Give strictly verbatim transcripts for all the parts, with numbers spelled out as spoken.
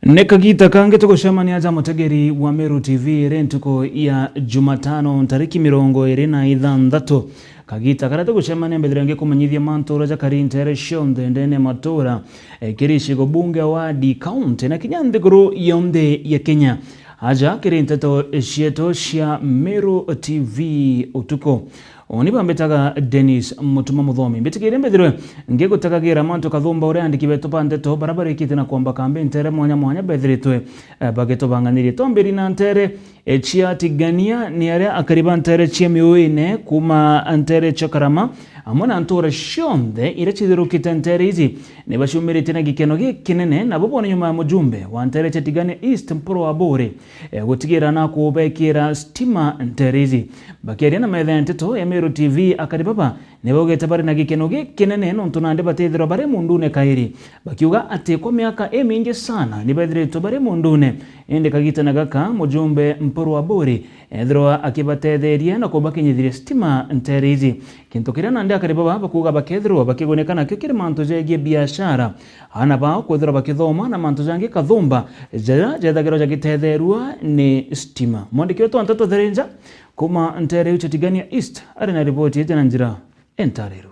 Ni kagita kangi tugucemania ja mutegeri wa Meru T V iri ntuku ya Jumatano, ntariki mirongo iri na ithanthatu. Kagita karia tugucemania mbethire ngikumenyithia mantu uria jakari ntere cionthe ndene ya matura, eh, kiri icigo bunge, wadi, kaunti na kinya nthiguru yonthe ya Kenya. Aja kiri nteto cietu cia Meru T V utuku. Uni bambitaga Dennis Mutuma Muthomi. Mbitikirie mbithirwe ngigutagagira mantu kathumba uria andiki betu ba nteto bara barikite na kwamba kambi ntere mwanya mwanya bethiritwe, eh, bagitubanganirie. Twambiri na ntere, eh, cia Tigania, ni aria akari ba ntere cia Miuine kuma ntere cia Karama amwe na ntura cionthe iria cithirukite ntere iji ni baciumiritie na gikeno gikinene, nabo bone nyuma ya mujumbe wa ntere cia Tigania East Mpuru Aburi, eh, gutigira na kubekira stima ntere iji. Bakiaria na metha ya nteto ya Meru T V, akari baba ni baugite bari na gikeno gikinene nontu nandi batithirwa bari mundune kairi, bakiuga ati kwa miaka imingi sana ni bethiritwe bari mundune, indi kagitene gaka mujumbe Mpuru Aburi ethirwa akibatetheria na kubakinyithiria stima ntere iji. Kintu kiria nandi akari baba bakuuga bakethirwa bakigunika nakio kiri mantu jegie biashara, aana bao kwithirwa bakithoma na mantu jangi kathumba jaria jethagirwa jagitetherua ni stima. Mwandiki wetu wa nteto Therenja kuma ntere iu cia Tigania East ari na riboti iji na njira entariru.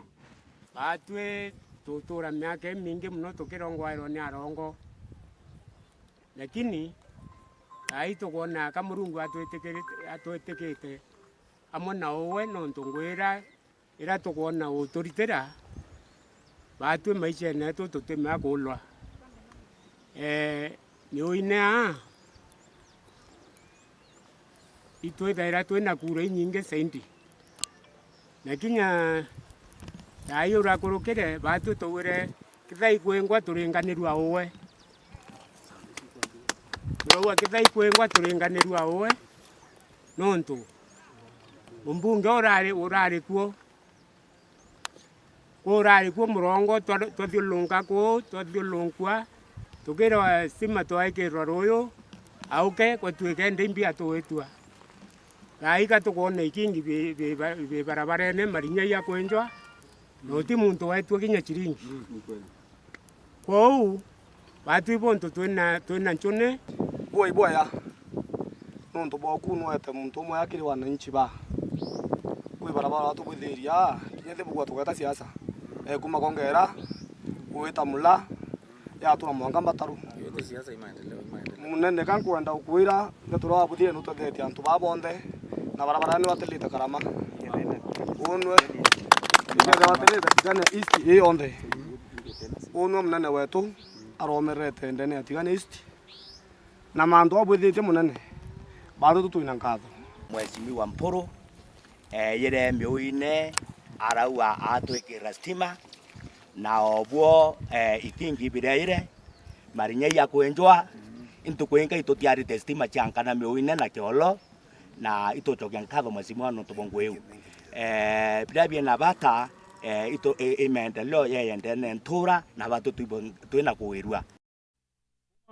Batwi tutura miaka imingi mono tukirongwairwa ni arongo, lakini thaai tukwona ka Murungu atwitikirite-, atwitikite amwe na uwe, nontu ngwira ira tukwona uturitira, batwi maishene yetu tutimea kulwa. Eh, Miuine aa, itwithaira twina kura inyingi zaidi. Na kinya thaai urakurukire, batwi tugwire kithai kwingwa turinganirua uwe. Turauga kithai kwingwa turinganirua uwe, nontu mumbunge urari, urari kuo, kurari kuo murongo twa-, twathiurunka kuu, twathiurunkua, tukirwa stima twaikirwa ruyu, auke gwatuike ndi mbi atuitua. Thaai ka tukwona ikingi bi, bi, bi barabarene, marinya ya kwenjwa, na uti muntu wetua kinya ciringi. Kwou, batwi bontu twina, twina ncune. Bwai bwaya, nontu bwa kunwete muntu umwe akiri wananchi ba. Kwi barabara batubwithiria, kinya thibugua tugeta siasa. E, kuma Kongera, gwita Mula, yatura mwanka Mbataru. Iyo ti siasa, i maendeleo, i maendeleo. Munene, ka nkwenda gukwira, ndeto ria wabuthire nutethetie antu baa bonthe, na barabara ni watirite Karama. Unwe, ikethira watirite Tigania East ii yonthe. Unwe munene wetu aromerete ndene ya Tigania East, na mantu abwithitie munene, batwi twina nkatho. Mheshimiwa Mpuru, eh, yire Miuine arauga atwikirira stima, na obwo, eh, ikingi biria ire, marinya ya kwenjwa, intuku ingi itutiarite stima cia nkana Miuine na Kiolo, na itucokia nkatho Mheshimiwa nontu bwa ngugi iu. Eh, biria biina bata, eh, itu-, i, i maendeleo yeyendene ntura, na batwi twi-, twina kuwirua.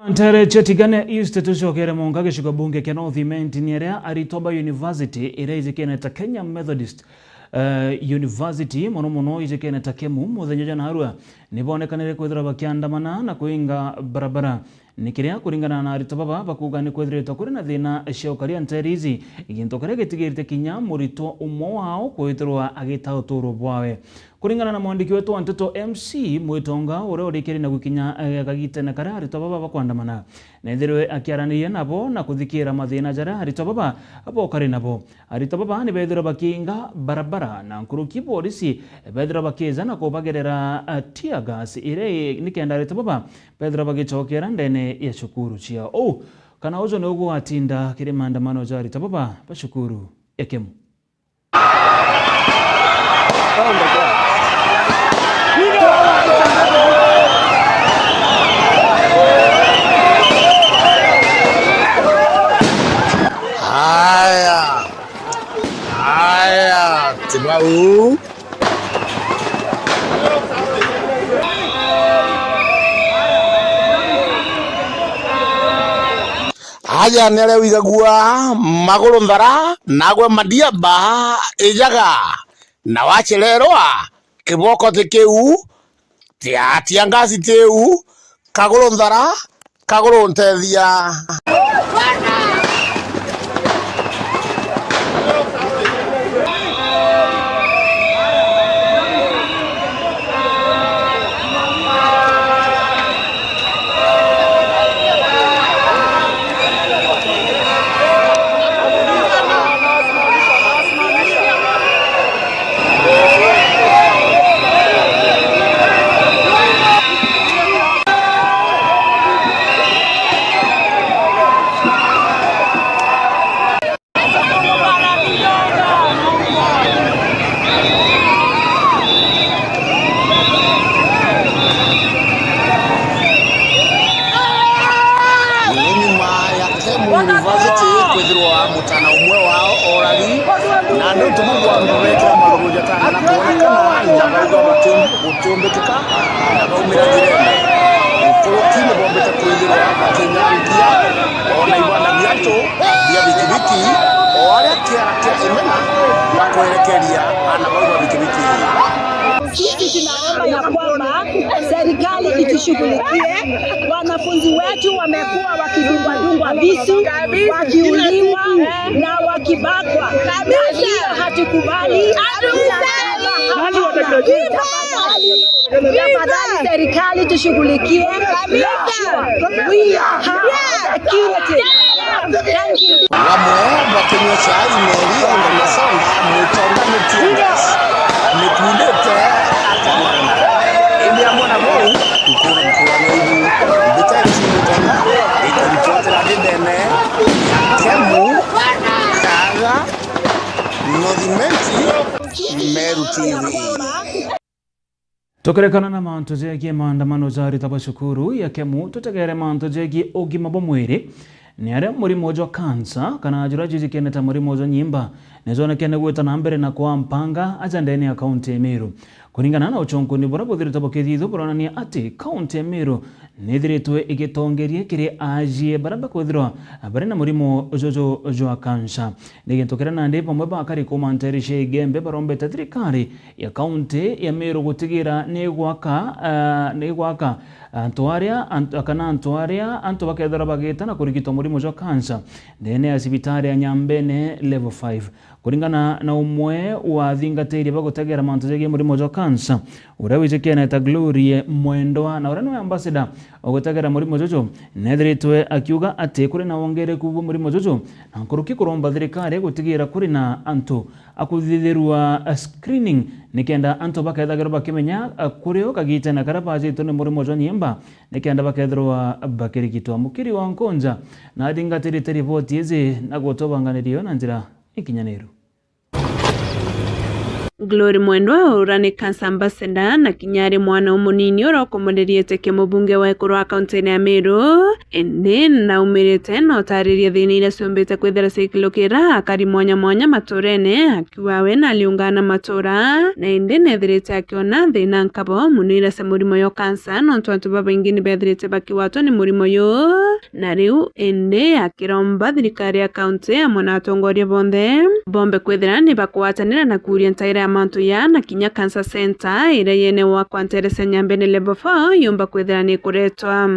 Ntere cia Tigania East, tucokere monka gicigo bunge kia North Imenti, ni aria aritwa ba university iria ijikene ta Kenya Methodist, eh, University, mono mono ijikene ta Kemu, muthenya jwa narua, ni bonekanire kwithirwa bakiandamana na kuinga barabara. Ni kiria, kuringana na aritwa baba, bakuuga ni kwithiritwe kuri na thina cia ukaria ntere iji, gintu kiria gitigirite kinya muritwa umwe wao kwithirwa agita uturo bwawe. Kuringana na mwandiki wetu wa nteto M C Mwitonga, uria urikiri na gukinya, eh, kagitene karia aritwa baba bakwandamana, nethirwe akiaraniria nabo na kuthikira mathina jaria aritwa baba bokari nabo. Aritwa baba ni bethirwa bakiinga barabara, na nkuruki borisi bethirwa bakija na kubagerera, eh, tear gas iria i-, nikenda aritwa baba bethirwa bagicokera ndene ya cukuru ciao. Uu kana uju ni ugwatinda kiri maandamano ja aritwa baba ba cukuru ya Kemu. Haya. Haya, tibau. Aja ni aria wigagua maguru nthara, nagwe madiaba ijaga, na wacererwa, kiboko ti kiu, tia, tia ngasi tiu, kaguru nthara, Kaguru, ntethia. Ni nyuma ya Kemu University kwithirwa mutana umwe wao oragi, na antu bau bwambe beekira maguru jatana na kwonekana, na bauga guti-, gutiumbikika, na baumira njirene. Nkuruki ni bombite kwithirwa bakinyangia o na ibanda bia antu bia bikibiki, o aria kiara kia Imena bakwerekeria ana bau ba bikibiki. Sisi tunaomba ya kwamba serikali itushughulikie. Wanafunzi wetu wamekuwa wakidungwa-dungwa visu, wakiuliwa na wakibakwa. Na hiyo hatukubali. Tafadhali, serikali tushughulikie. We are security. Thank you. Bamwe bakinyua chai, meri, o na masonda, mutonga ni tear gas. Nikundite ata mwana. Indi amwe na bau, nkuru nkurano ibu. Mbita ici mutonga, ikuripotera ndindene ya Kemu, Kaga, North Imenti, Meru T V. Tukirekana na mantu jegie maandamano ja arita ba cukuru ya Kemu, tutegere mantu jegie ugima bwa mwiri, ni aria murimo jwa kansa kana juria jujikene ta murimo jwa nyimba, nijonekene gwita na mbere na kwa mpanga aja ndene ya kaunti ya Meru. Kuringana na uchunkuni buria bwithirite bukithithua buronania ati kaunti ya Meru nithiritwe igitongeria kiri aajie baria bakwithirwa bari na murimo juju jwa kansa. Ni gintu kiria nandi bamwe bakari kuuma nteere cia Igembe barombete thirikari ya kaunti ya Meru gutigira ni gwaka, ah, ni gwaka antu aria, ant-, kana antu aria antu bakethirwa bagita na kurigitwa murimo jwa kansa ndene ya cibitari ya Nyambene Level five. Kuringana na umwe wa athingatiri ba gutegera mantu jegie murimo jwa kansa, uria wijikene ta Glory Mwendwa, na uria niwe ambassador wa gutegera murimo juju, nethiritwe akiuga ati kuri na wongereku bwa murimo juju, na nkuruki kuromba thirikari gutigira kuri na antu a kuthithirua screening, nikenda antu bakethagirwa bakimenya, eh, kuri o kagitene karia bajitwe ni murimo jwa nyimba, nikenda bakethirwa bakirigitwa. Mukiri wa Nkunja na athingatirite riboti iji na gutubanganiria yo na njira ikinyaniru. Glory Mwendwa uria ni cancer ambassador na kinya ari mwana umunini uria ukomoreriete ki mubunge wa ekuru wa kaunti ya Meru, indi naumirite na utariria thina iria ciumbite kwithira cikilukira akari mwanya mwanya maturene, akiuga we na aliungana matura, na indi nethirite akiona thina nkabo muno iria cia murimo yo cancer, nontu antu babaingi ni bethirite bakigwatwa ni murimo yu. Na riu indi akiromba thirikari ya kaunti amwe na atongoria bonthe bombe kwithira ni bakugwatanira na kuuria ntaira ya mantu ya na kinya cancer center iria yene wakwa ntere cia Nyambene Level four yumba kwithira ni ikuretwa.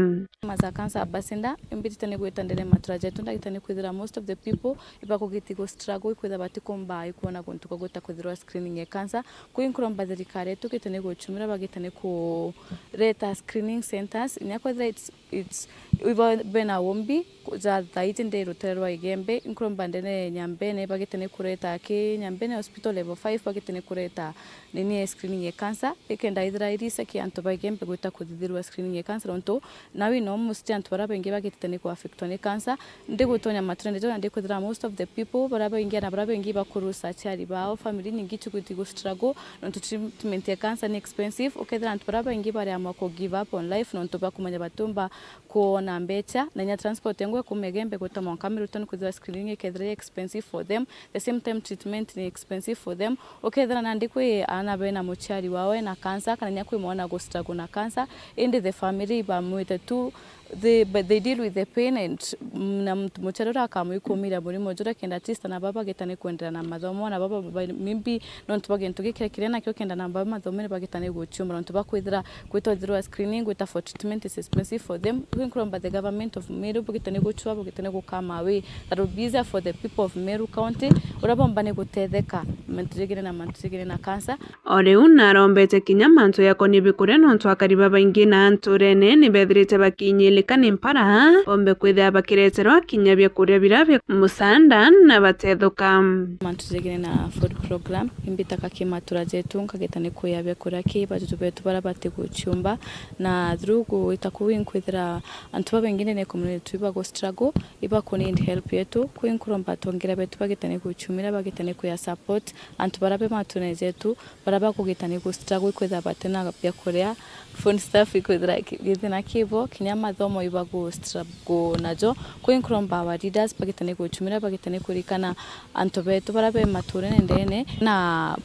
As a cancer ambassador, imbitite ni gwita ndene matura jetu, ndagita ni kwithira most of the people ibakugiti gu struggle ikwitha batikumba ikwona guntu kwa gwita kwithirwa screening ya cancer. Kwi nkuromba thirikari yetu gita ni guchumira bagita ni kureta screening centers, inya kwithira it's it's, ibo bena wombi ja thaiji ndi rutere rwa Igembe, nkuromba ndene Nyambene bagite ni kureta ki Nyambene Hospital Level five bagite ni kureta nini ya screening ya cancer, ikenda ithira irisa ki antu ba Igembe gwita kuthithirwa screening ya cancer, nontu na wi no musti antu baria baingi bagitite ni kuaffectwa ni cancer. Ndi gutonya maturene jona ndi kwithira most of the people baria baingi na baria baingi bakurusa aciari bao, family nyingi chikuti gu struggle, nontu treatment ya cancer ni expensive, ukethira antu baria baingi bariamwa ku give up on life, nontu bakumenya batumba kuona mbecha, na inya transport yangu ya kuuma Igembe gwita mwanka Middleton kwithirwa screening ikethira i expensive for them, the same time treatment ni expensive for them. Ukethira nandi kwi aana bena muciari wao ena cancer, kana inya kwi mwana gu struggle na cancer, indi the family ibamwite tu, They, but they deal with the pain and, mm, na muntu muciari uria akamwikumira murimo juria kenda at least na baba bagitane kuendelea na mathomo, na baba ba-, maybe nontu bwa gintu giki kiria nakio kenda na baba mathomere bagitane guciumba, nontu bakwithira gwita through a screening, gwita for treatment is expensive for them. Kwi nkuromba the government of Meru bugitane gucua, bugitane gukama way that will be easier for the people of Meru County, uria bomba ni gutetheka mantu jegene na mantu jegene na cancer. O riu narombete kinya mantu yakonie bikuria, nontu akari babaingi na nturene ni bethirite bakinyilika ni mpara, bombe kwithira bakireterwa kinya biakuria biria bia musanda na batethuka. Mantu jegene na food program, imbitaga ki matura jetu, nkagita ni kuya biakuria ki bajuju betu baria batiguciumba, na through gwita kuu inkwithira antu babaingi ndene community ibagu struggle, ibaku need help yetu, kwi nkuromba atongera betu bagita ni guciumira, bagita ni kuya support antu baria be maturene jetu, baria bakugita ni gu struggle ikwithira batena biakuria, food stuff ikwithira ki-, githina kibo, kinya mathomo ibagu struggle najo. Kwi nkuromba our leaders bagita ni guciumira, bagita ni kurikana antu betu baria be maturene ndene na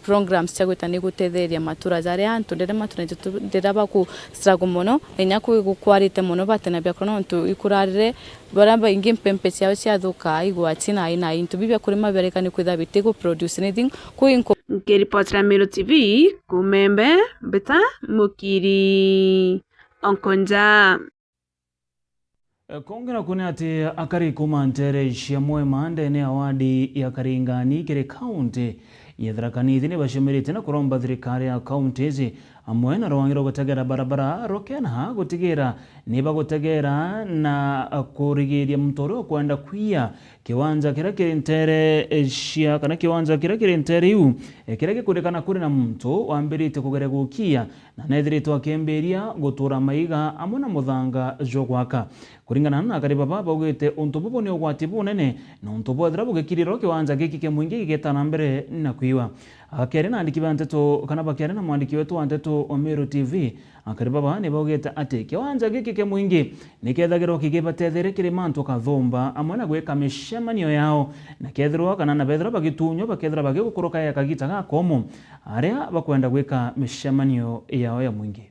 programs cia gwita ni gutetheria matura jaria antu ndene matura jetu ndira baku struggle mono, na inya kwi gukwarite mono batena biakuria nontu ikurarire Baria baingi mpempe ciao ciathuka, igwati na, na into biu bia kurima biarekani kwithira bitigu produce anything. Kwi nku- Nkiripotera Meru T V, kuuma Embe, Mbita Mukiri, Onkonja. Kongera kuni ati akari kuuma ntere cia Mwema ndene ya wadi ya Karingani kiri kaunti ya Tharaka Nithi ni bacemerite na kuromba thirikari ya kaunti ici amwe na rwangi rwa gutegera barabara rukena gutigira ni bagutegera na kurigiria muntu uria ukwenda kwiya kiwanja kiria kiri ntere cia, kana kiwanja kiria kiri ntere iu, eh, kiria gikurikana kuri na muntu wambiritie kugeria gukiya na nethiritwe akimbiria gutura maiga amwe na muthanga jwa gwaka. Kuringana na akari baba, baugite untu bubu ni ugwati bunene, na untu bwethira bugikirirwa kiwanja giki kia mwingi gigeta na mbere na kwiwa. Akiaria na andiki ba nteto, kana bakiaria na mwandiki wetu wa nteto wa Meru T V, akari baba ni baugite ati kiwanja giki kia mwingi ni kethagirwa kigibatetheria kiri mantu kathumba, amwe na gwika micemanio yao, na kethirwa kana na bethirwa bagitunywa, bakethirwa bagigukuruka ya kagita gakomu, aria bakwenda gwika micemanio yao ya mwingi.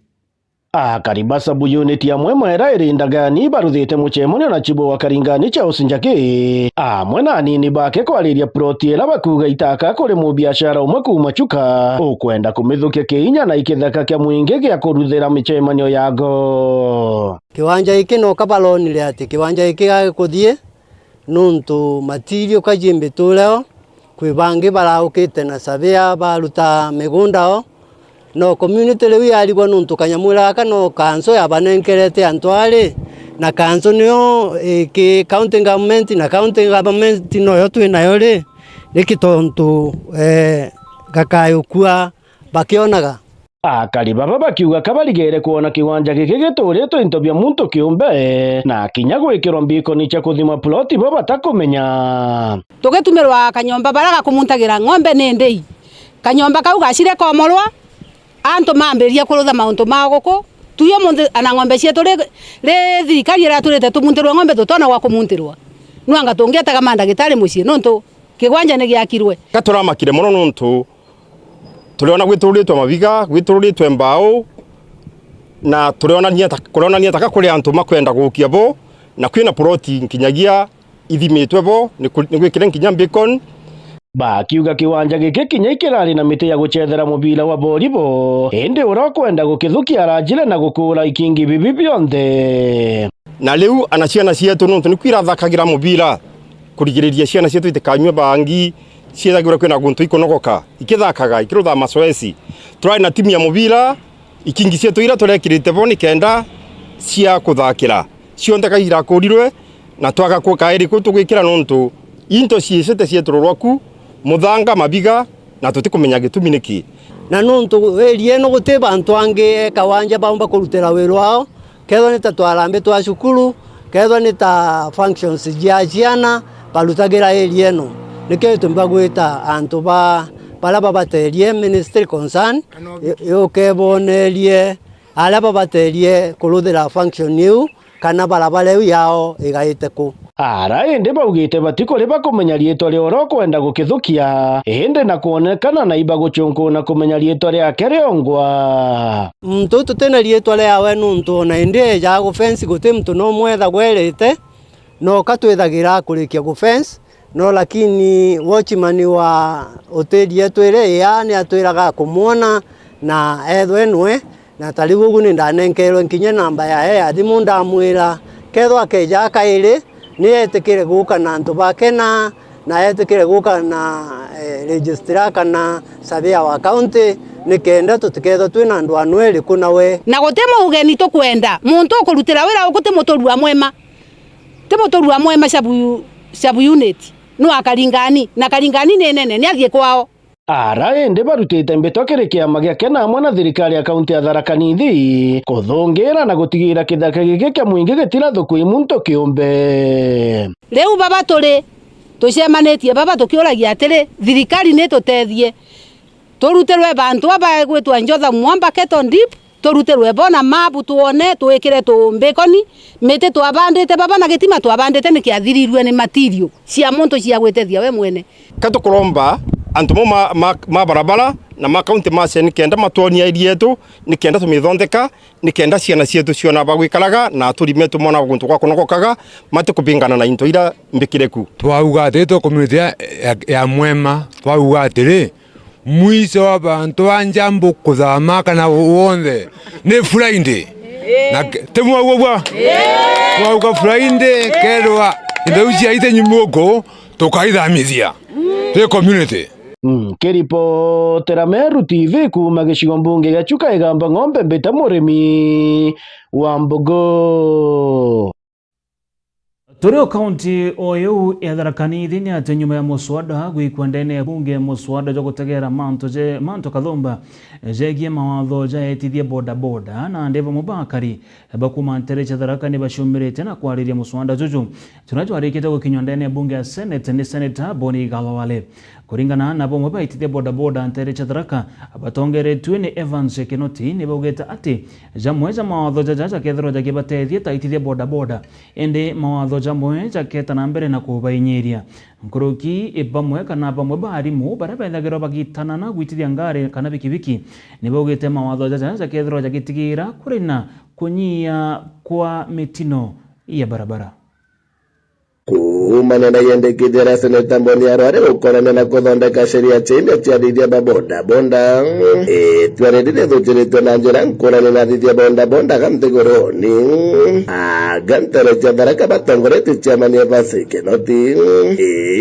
Akari ba sub unit ya Mwema iria iri Ndagani baruthite mucemanio na chibu wa Karingani Charles Njagi, amwe na anini bake kwariria ploti iria bakuuga itaka kuri mubiashara umwe kuuma Chuka ukwenda kumithukia kiinya na ikithaka kia mwingi gia kuruthira micemanio yago. Kiwanja giki no kabaronire ati kiwanja giki gagikuthii, nuntu material kaji mbitureo, kwi bangi baraukite na surveyor baruta migunda o. No community riu yarigwa nuntu kanyamu gaka no kanso yabanenkerete antu ari, na kanso nio iki county government, na county government noyo twi nayo ri, niki tontu, eh, gakayukua bakionaga. Akari baba bakiuga ka barigere kwona kiwanja giki gituritwe into bia muntu kiumbe, na kinya gwikirwa mbikoni cia kuthima ploti bo batakumenya. Tugitumirwa kanyomba baria gakumuntagira ng'ombe ni ndei. Kanyomba kau gacire komorwa, antu mambiriria kurutha mauntu mao guku. Tuyo munthi ana ng'ombe cietu ri, ri thirikari iraturite tumuntirwe ng'ombe tutona gwa kumuntirwa. Nwanga tungietaga mandagitari mucii nuntu kigwanja ni giakirwe. Ka turamakire mono nontu turiona gwitururitwe mabiga, gwitururitwe mbao, na turionania ta, kuronania taka kuri antu makwenda gukia bo, na kwina ploti nkinyagia ithimitwe bo, ni ku-, ni gwikire nkinya beacon. Bakiuga kiwanja giki kinya ikirari na miti ya gucethera mubira wa boribo, indi uria ukwenda gukithukia arajire na gukura ikingi bibi bionthe. Na riu ana ciana cietu nontu niku irathakagira mubira, kurigiriria ciana cietu itikanyue bangi, ciethagirwa kwina guntu ikunogoka, ikithakaga, ikirutha masoesi. Turari na timu ya mubira, ikingi cietu iria turekirite bo ni kenda cia kuthakira, cionthe ka irakurirwe, na twaga ku-, kairi kuu tugwikira nontu into ciicite cietururwa ku, muthanga, mabiga, na tutikumenya gitumi niki. Na nontu area ino guti bantu angi e kawanja baumba kurutira wira wao, kethwa ni ta twarambi twa cukuru, kethwa ni ta functions jia ciana, barutagira area ino. Nikio gitumi bagwita antu ba, baria babaterie ministry concern, i-, yuke ibonerie aria babaterie kuruthira function iu, kana barabara iu yao igaite ku. Ara indi baugite batikuri bakumenya riitwa ria uria ukwenda gukithukia, indi na kwonekana na ibagucunkuna kumenya riitwa riake riongwa. Muntu tutina riitwa riawe nuntu ona indi eejaga gufence guti muntu no umwe ethagwa erite, no ka twithagira akurikia gufence, no lakini watchman wa hoteli yetu iria ii aa ni atwiraga akumwona na ethwe nwe, na ta riu ugu ni ndanenkerwe nkinya namba yae ya thimu, ndamwira kethwa akeeja kairi, ni etikire guka na antu bake na, na etikire guka na, eh, registrar kana surveyor wa county, nikenda tutikethwa twina ndwano iriku nawe. Na guti mugeni tukwenda, muntu ukurutira wira uku ti muturua mwema, ti muturua mwema sub, sub unit, no akaringani, na karingani ni nene, ni athie kwao. Ara indi barutite mbitwa kiri kiama gia Kena amwe na thirikari ya kaunti ya Tharaka Nithi kuthungira na gutigira kithaka giki kia mwingi gitirathukui muntu kiumbe. Riu baba turi, tucemanitie baba tukiuragia atiri, thirikari ni tutethie, turutirwe bantu aba egwitwa Jotham Mwamba Cattle Dip, turutirwe bona mabu twone, twikire tumbikoni, miti twabandite baba na gitima twabandite ni kiathirirue ni material cia muntu cia gwitethia we mwene. Ka tukuromba antu mau ma, ma, ma barabara na ma kaunti ma cia nikenda matwonie area yetu, nikenda tumithondeka, nikenda ciana cietu ciona ba gwikaraga na aturi metu mona guntu gwa kunogokaga, matikubingana na into ira mbikire ku. Twauga atiri, twi community ya, ya, ya Mwema, twauga atiri, mwiso wa bantu ba Njambu kuthama kana wonthe ni Friday. Na ke-, ti mwauga uguo? Twauga Friday, kethirwa into iu ciaite nyumuku, tukaithamithia twi community. Mm, nkiripotera Meru T V kuuma gicigo mbunge gia Chuka Igamba Ng'ombe, mbita murimi wa mbogo. Turi o kaunti o iu ya Tharaka Nithi, ni ati nyuma ya muswada gwikwa ndene ya bunge, muswada jwa gutegera mantu je, mantu kathumba jegie mawatho jaetithie bodaboda, na andi bamwe ba akari ba kuuma ntere cia Tharaka ni baciumirite na kwariria muswada juju. Juria jwarikite gukinywa ndene ya bunge ya Senate ni Senator Boni Khalwale. Kuringana na bamwe baitithia bodaboda ntere cia Tharaka batongeretue ni Evans Kinoti, ni baugite ati jamwe ja mawatho jaja jakethirwa jakibatethia ta aitithia bodaboda, indi mawatho jamwe jaketa na mbere na kubainyiria. Nkuruki bamwe kana bamwe ba arimu baria bethagirwa bagitanana gwitithia ngari kana bikibiki, ni baugite mawatho jaja jakethirwa jagitigira kuri na kunyia kwa mitino ya barabara. Kuumania na yendekithia ria Seneta Mboni Arware gukonania na kuthondeka sheria cia iria cia athithia ba bodaboda, itua riri rithukiritue na njira nkurani na athithia bodaboda ga nthiguruni. Aga ntere cia Tharaka batongoretie chairman Evans Kinoti,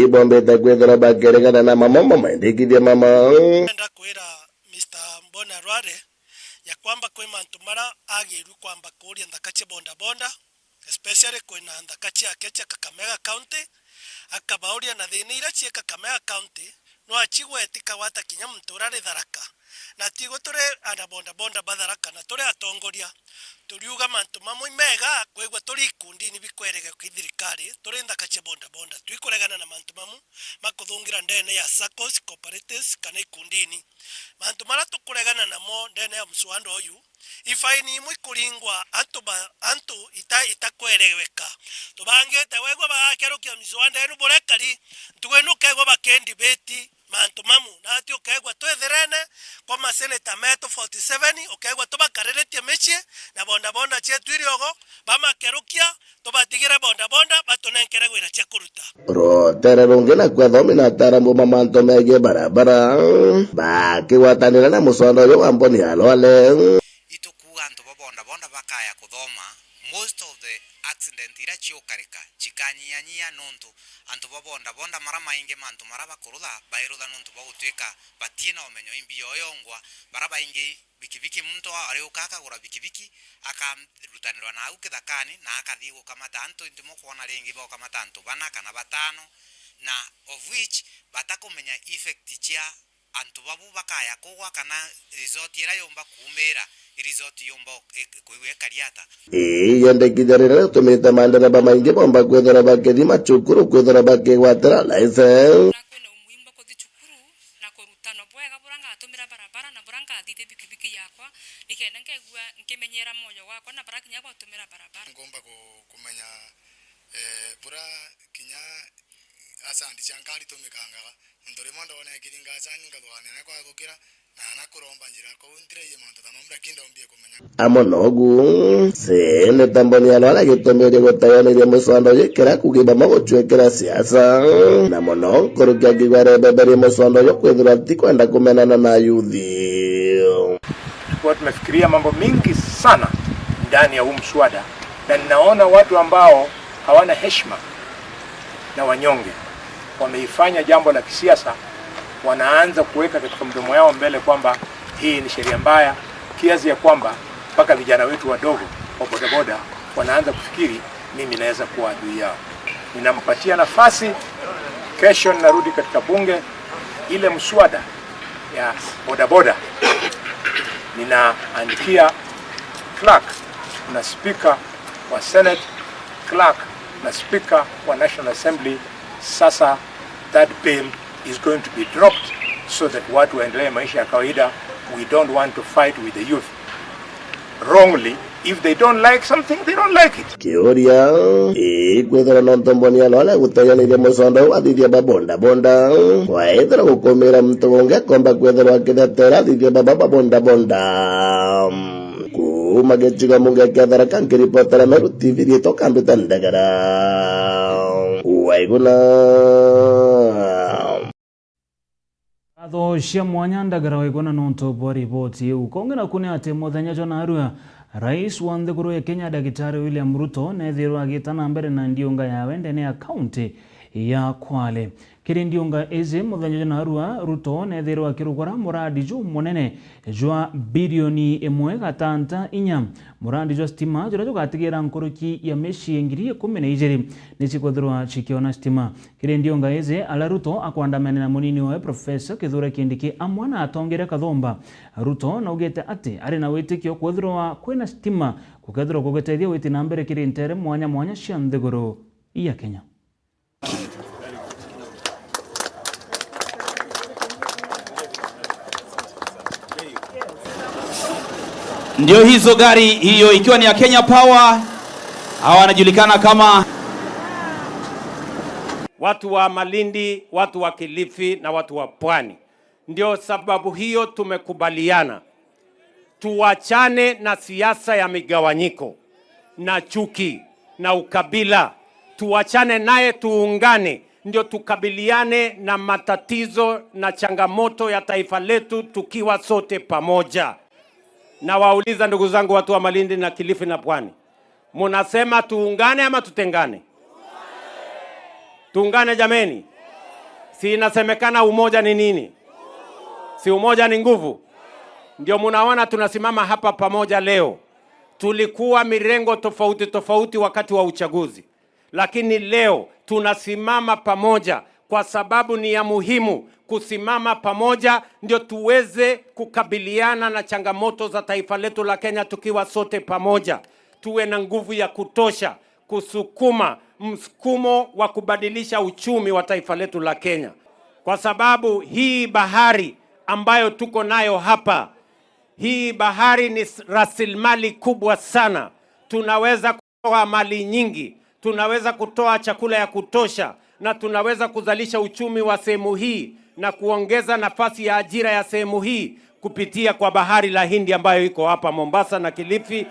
ibombite kwithirwa bakiregana na mamo mamendekithia mama. Ndenda kwira Mister Mboni Arware ya kwamba kwi mantu mara agirue kwamba kuuria nthaka cia bodaboda, especially kwina nthaka ciake cia Kakamega County, akabauria na thina iria cia Kakamega County, no acigweti kagwata kinya muntu uria ari Tharaka. Na tigwe turi ana bodaboda ba Tharaka na turi atongoria, turiuga mantu mamwe mega kwigua turi ikundini bikwerege ki thirikari, turi nthaka cia bodaboda. Twikuregana na mantu mamu makuthungira ndene ya saccos, cooperatives kana ikundini. Mantu mara tukuregana namo ndene ya muswada uyu, ifaini imwe ikuringwa antu ba, antu ita-, itakwereweka. Tubangite wegwa bagakerukia miswada enu burekari, ntugu inu ukegwa bakendibeti mantu mamu, nati ukegwa twithirene kwa maseneta metu forty seven, ukegwa tubakariritie micii na bodaboda cietu iriogo, bamakerukia, tubatigire bodaboda, batunenkere gwira cia kuruta. Rutere rungi naku athomi na ataaramu ba mantu megii barabara bakigwatanira na muswada uyu wa Mboni Arware. Itukuuga antu ba bodaboda bakaya kuthoma, most of the accident iria ciukarika cikanyiyanyia nontu antu ba bodaboda mara maingi mantu mara bakurutha, bairutha nontu bwa gutuika batina umenyo imbi yoyongwa, bara baingi bikibiki, muntu ariuka akagura bikibiki, akarutanirwa nau kithakani na akathii gukamata antu, indi mukwona ringi baukamata antu bana kana batano, na of which batakumenya effect cia antu babu bakaya kugwa kana resort iria yumba kuumira, i resort yumba kwigua ikari ata. Ii yendekithia riria ritumite mandereba maingi bomba kwithirwa bakithima cukuru kwithirwa bakigwatira license. Na kwina umuhimu bwa kuthi cukuru na kurutanwa bwega buria ngatumira barabara na buria ngathithia bikibiki yakwa, nikenda nkeigua nkimenyera moyo wakwa na bara kinya gwatumira barabara. Ngomba ku-, kumenya Eh, bura kinya asandi cia nkari tumikangaga. Nontu rimwe ndona ikiringa asani nkathugania na kwathukira, na na kuromba njira kou ntiraie mantu ta mau, lakini ndombie kumenya. Amwe nogu, Seneta Mboni Alwala agitumiria gutayaniria muswanda uyu ikira kugi bamwe gucwekera siasa, na mono nkuruki akigwa arebeberia muswanda uyu kwithirwa atikwenda kumenana na ayuthi. Tulikuwa tumefikiria mambo mingi sana ndani ya huu mswada, na ninaona watu ambao hawana heshima na wanyonge wameifanya jambo la kisiasa, wanaanza kuweka katika mdomo yao mbele kwamba hii ni sheria mbaya, kiasi ya kwamba mpaka vijana wetu wadogo wa bodaboda wanaanza kufikiri mimi naweza kuwa adui yao. Ninampatia nafasi, kesho ninarudi katika bunge, ile mswada ya bodaboda ninaandikia clerk na speaker wa Senate, clerk na speaker wa National Assembly. Sasa that bill is going to be dropped so that watu waendelee maisha ya kawaida. We don't want to fight with the youth wrongly. If they don't like something, they don't like it. Kiuria, ikwithirwa nontu Mboni Alwala gutayaniria muswanda uu athithia ba bodaboda, kwaithirwa gukumira muntu ungi akomba kwithirwa akithetera athithia baba ba bodaboda. Kuuma gicigo munge kia Tharaka, nkiripotera Meru T V, riitwa Kambita Ndagara. Waiguna. Ngatho cia mwanya Ndagara Waiguna nontu bwa riboti iu. Kongi naku ni ati muthenya jwa narua, Rais wa nthiguru ya Kenya, Daktari William Ruto, neethirwa agita na mbere na ndiunga yawe ndene ya kaunti ya Kwale. Kiri ndiunga iji muthenya jwa narua, Ruto neethirwa akirugura muradi jumunene jwa bilioni imwe gatanta inya, muradi jwa stima juria jugatigira nkuruki ya micii ngiri ikumi na ijiri ni cikwithirwa cikiona stima. Kiri ndiunga iji, aria Ruto akwandamania na munini wawe Professor Kithure Kindiki amwe na atongeria kathumba, Ruto naugite ati ari na witikio kwithirwa kwina stima gukethirwa gugitethia witi na mbere kiri ntere mwanya mwanya cia nthiguru ya Kenya. Ndio hizo gari hiyo ikiwa ni ya Kenya Power. Hawa wanajulikana kama watu wa Malindi, watu wa Kilifi na watu wa Pwani. Ndio sababu hiyo tumekubaliana tuachane na siasa ya migawanyiko na chuki na ukabila. Tuachane naye, tuungane, ndio tukabiliane na matatizo na changamoto ya taifa letu tukiwa sote pamoja. Nawauliza ndugu zangu, watu wa Malindi na Kilifi na Pwani, munasema tuungane ama tutengane? Tuungane jameni. Si inasemekana umoja ni nini? Si umoja ni nguvu? Ndio munaona tunasimama hapa pamoja leo. Tulikuwa mirengo tofauti tofauti wakati wa uchaguzi, lakini leo tunasimama pamoja kwa sababu ni ya muhimu kusimama pamoja, ndio tuweze kukabiliana na changamoto za taifa letu la Kenya tukiwa sote pamoja. Tuwe na nguvu ya kutosha kusukuma msukumo wa kubadilisha uchumi wa taifa letu la Kenya, kwa sababu hii bahari ambayo tuko nayo hapa, hii bahari ni s-, rasilimali kubwa sana. Tunaweza kutoa mali nyingi, tunaweza kutoa chakula ya kutosha, na tunaweza kuzalisha uchumi wa sehemu hii na kuongeza nafasi ya ajira ya sehemu hii kupitia kwa bahari la Hindi ambayo iko hapa Mombasa na Kilifi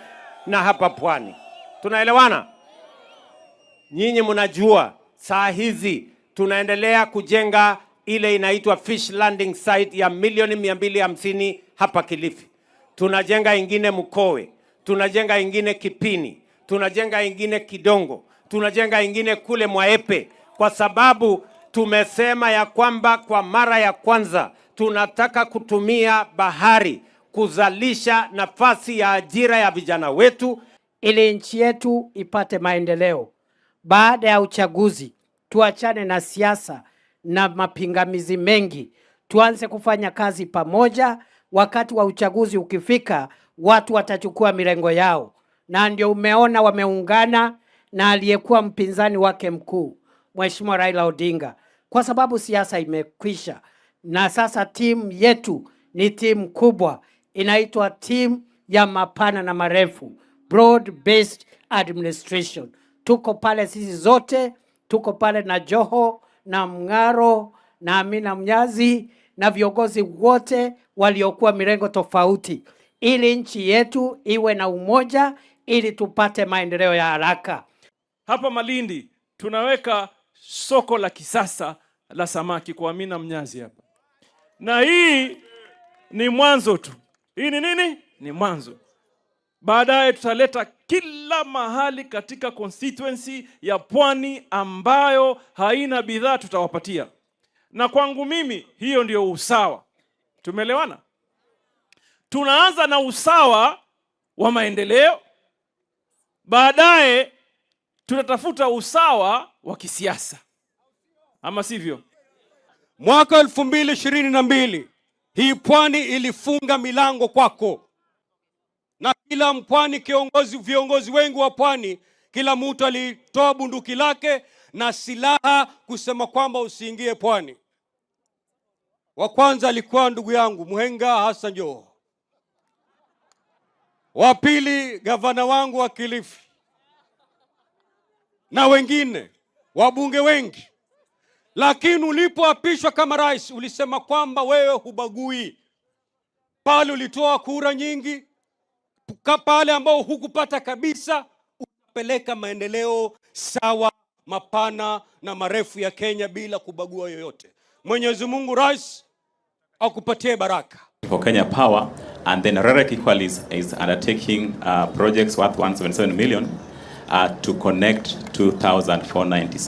na hapa Pwani. Tunaelewana? Nyinyi mnajua saa hizi tunaendelea kujenga ile inaitwa fish landing site ya milioni mia mbili hamsini hapa Kilifi. Tunajenga ingine Mkowe, tunajenga ingine Kipini, tunajenga ingine Kidongo, tunajenga ingine kule Mwaepe, kwa sababu tumesema ya kwamba kwa mara ya kwanza tunataka kutumia bahari kuzalisha nafasi ya ajira ya vijana wetu, ili nchi yetu ipate maendeleo. Baada ya uchaguzi, tuachane na siasa na mapingamizi mengi, tuanze kufanya kazi pamoja. Wakati wa uchaguzi ukifika, watu watachukua mirengo yao, na ndio umeona wameungana na aliyekuwa mpinzani wake mkuu, Mheshimiwa Raila Odinga, kwa sababu siasa imekwisha, na sasa timu yetu ni timu kubwa, inaitwa timu ya mapana na marefu, broad based administration. Tuko pale sisi zote, tuko pale na Joho, na Mng'aro, na Amina Mnyazi, na viongozi wote waliokuwa mirengo tofauti, ili nchi yetu iwe na umoja, ili tupate maendeleo ya haraka. Hapa Malindi tunaweka soko la kisasa la samaki kwa Amina Mnyazi hapa. Na hii ni mwanzo tu. Hii ni nini? Ni mwanzo. Baadaye tutaleta kila mahali katika constituency ya Pwani ambayo haina bidhaa tutawapatia. Na kwangu mimi, hiyo ndio usawa. Tumeelewana? Tunaanza na usawa wa maendeleo, baadaye tutatafuta usawa wa kisiasa. Ama sivyo? Mwaka elfu mbili ishirini na mbili, hii Pwani ilifunga milango kwako. Na kila mpwani kiongozi, viongozi wengi wa Pwani, kila mtu alitoa bunduki lake na silaha kusema kwamba usiingie Pwani. Wa kwanza alikuwa ndugu yangu, Muhenga Hassan Joho. Wa pili, gavana wangu wa Kilifi. Na wengine, wabunge wengi. Lakini ulipoapishwa kama rais, ulisema kwamba wewe hubagui. Pale ulitoa kura nyingi, ka-, pale ambao hukupata kabisa, utapeleka maendeleo sawa, mapana na marefu ya Kenya bila kubagua yoyote. Mwenyezi Mungu, Rais, akupatie baraka. For Kenya Power, and then Rerek equally is, is undertaking, uh, projects worth one seventy-seven million, uh, to connect two thousand four ninety.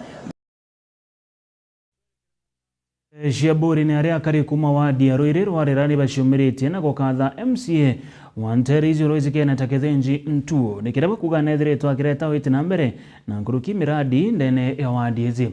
Cia Buri ni aria akari kuma wadi ya Ruiri rwa Rera ni baciumiritie na gukatha M C A wa Nteere East Ruizi Kenneth Kithinji Ntuo ni kiria bakuga nethiritwe akireta witi na mbere na nkuruki miradi ndene ya wadi ici.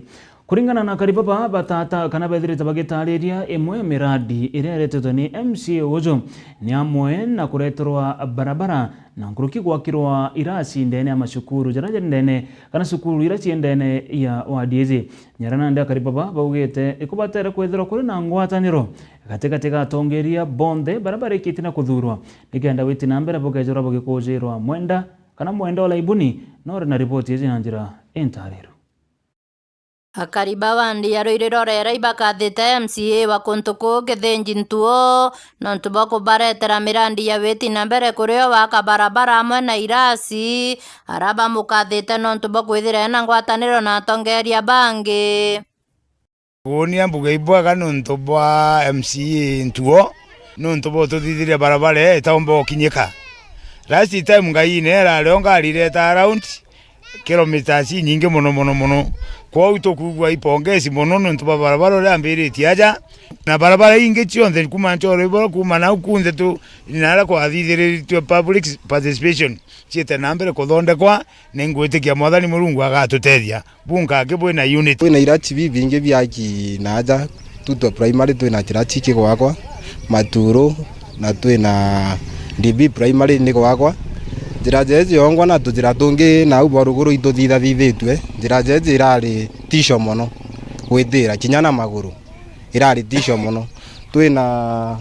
Kuringana na akari baba, batata kana bethirite bagitariria, imwe ya miradi iria iretetwe ni M C A uju ni amwe na kureterwa barabara na nkuruki gwakirwa irasi ndene ya macukuru jaria jari ndene kana cukuru iria cii ndene ya wadi ici. Nyara nandi akari baba baugite ikubatere kwithirwa kuri na ngwataniro gatigati ga atongeria bonthe baria barikitie na kuthuurwa, nikenda witi na mbere bukejorwa bugikujirwa mwenda kana mwenda ulaibuni, na uri na riboti iji na njira intariru. Akari ba wandi ya Ruiri Rorera ibakathite M C A wa kuntu kuu Kithinji Ntuo nontu bwa kubaretera mirandi ya witi na mbere kurio waka barabara amwe na irasi, aria bamukathite nontu bwa kwithira ena ngwataniro na atongeria bangi. Gunia mbuga ibwega nontu bwa M C A Ntuo, nontu bwa ututhithiria barabara ii itaumba gukinyika. Last time Ngai neera ario ngari ireta around kilometres inyingi mono, mono, mono. Kwou tukwigua ipongezi mono nontu bwa barabara uria ambiritie aja. Na barabara ingi cionthe kuma Nchoro iboro, kuma nau kunthe tu, naria kwathithiriritue public participation, ciite na mbere kuthondekwa, na ingwitikia Mwathani Murungu agatutethia. Bunka aki bwina unit. Kwina irachi bibingi biaki naaja, Tutwa Primary twina kirachi kigwakwa, Maturu, na twina D B Primary ni gwakwa. Njira jeje yongwa na tujira tungi nau bwa ruguru ituthithathithitue. Njira jeje irari tisho mono gwitira, kinya na maguru irari tisho mono. Twina